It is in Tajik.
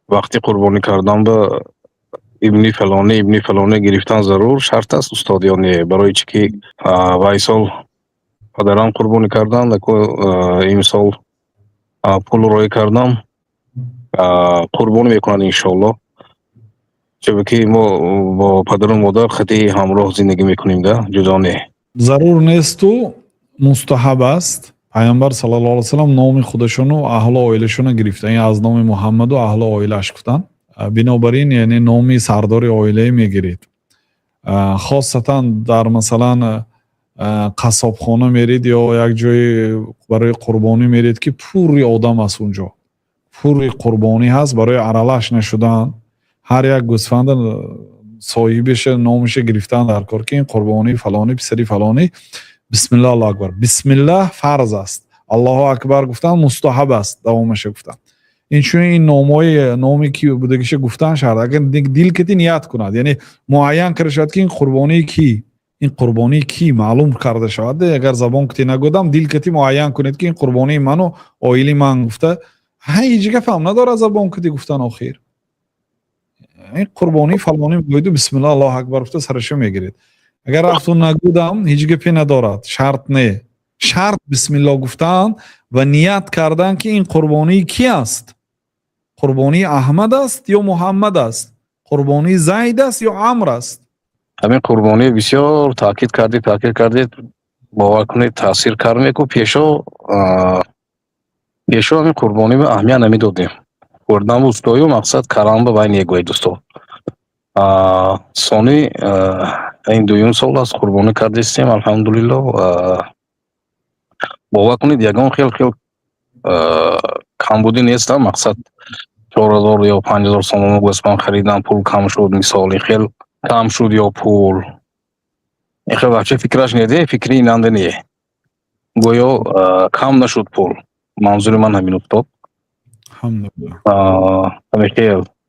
Вақти қурбонӣ кардан ба ибни фалонӣ, ибни фалонӣ гирифтан зарур шарт аст, устод, ё не? Барои чӣ ки вай сол падарам қурбонӣ карданд, имсол пул роӣ кардам, қурбонӣ мекунанд, иншоаллоҳ, чунки мо бо падару модар хати ҳамроҳ зиндагӣ мекунем да, ҷудо не. Зарур несту мустаҳаб аст. Пайғамбар саллаллоҳу алайҳи васаллам номи худашону аҳлу оилашонро гирифта, ин аз номи Муҳаммаду аҳлу оилааш гуфтанд. Бинобар ин, яъне номи сардори оилае мегиред. Хосатан дар, масалан, қассобхона меред ё як ҷое барои қурбонӣ меред, ки пурри одам аст, унҷо пурри қурбонӣ ҳаст, барои аралаш нашудан ҳар як гӯсфанда соҳибиша, номаша гирифтан дар кор, ки ин қурбонии фалонӣ, писари фалонӣ. Бисмиллаҳ, Аллоҳу акбар. Бисмиллаҳ фарз аст, Аллоҳу акбар гуфтан мустаҳаб аст, давомаша гуфтан. Инчунин ин номҳои номи ки будагиша гуфтан шарт, агар дил кати ният кунад, яъне муайян карда шавад, ки ин қурбонии кӣ, ин қурбонии кӣ маълум карда шавад. Агар забон кати нагӯдам, дил кати муайян кунед, ки ин қурбонии ману оили ман гуфта, ҳеҷ гапам надорад забон кати гуфтан. Охир ин қурбонии фалонӣ гӯйду, бисмиллаҳ, Аллоҳу акбар гуфта, сараша мегиред. Агар рафту нагӯдам, ҳеҷ гапе надорад, шарт не. Шарт бисмиллоҳ гуфтан ва ният кардан, ки ин қурбонии кӣ аст: қурбонии Аҳмад аст ё Муҳаммад аст, қурбонии Зайд аст ё Амр аст. Ҳамин қурбонӣ бисёр таъкид кардед, таъкид кардед, бовар кунед, таъсир кард. Меку пешо ҳамин қурбонӣ ба аҳамият намедодем, хӯрдан устою мақсад карамба вай негӯед, устод. Сони ин дуюм сол аст, қурбонӣ кардистем, алҳамдулиллоҳ. Бовар кунед, ягон хел камбудӣ нестам. Мақсад, 4000 ё 5000 сомон гӯсфанд харидам, пул кам шуд, мисол, ин хел кам шуд ё пул ин хел вообще фикраш не, фикри инанда не, гӯё кам нашуд пул. Манзури ман ҳамин, устод. Алҳамдулиллоҳ. Ҳамин хел.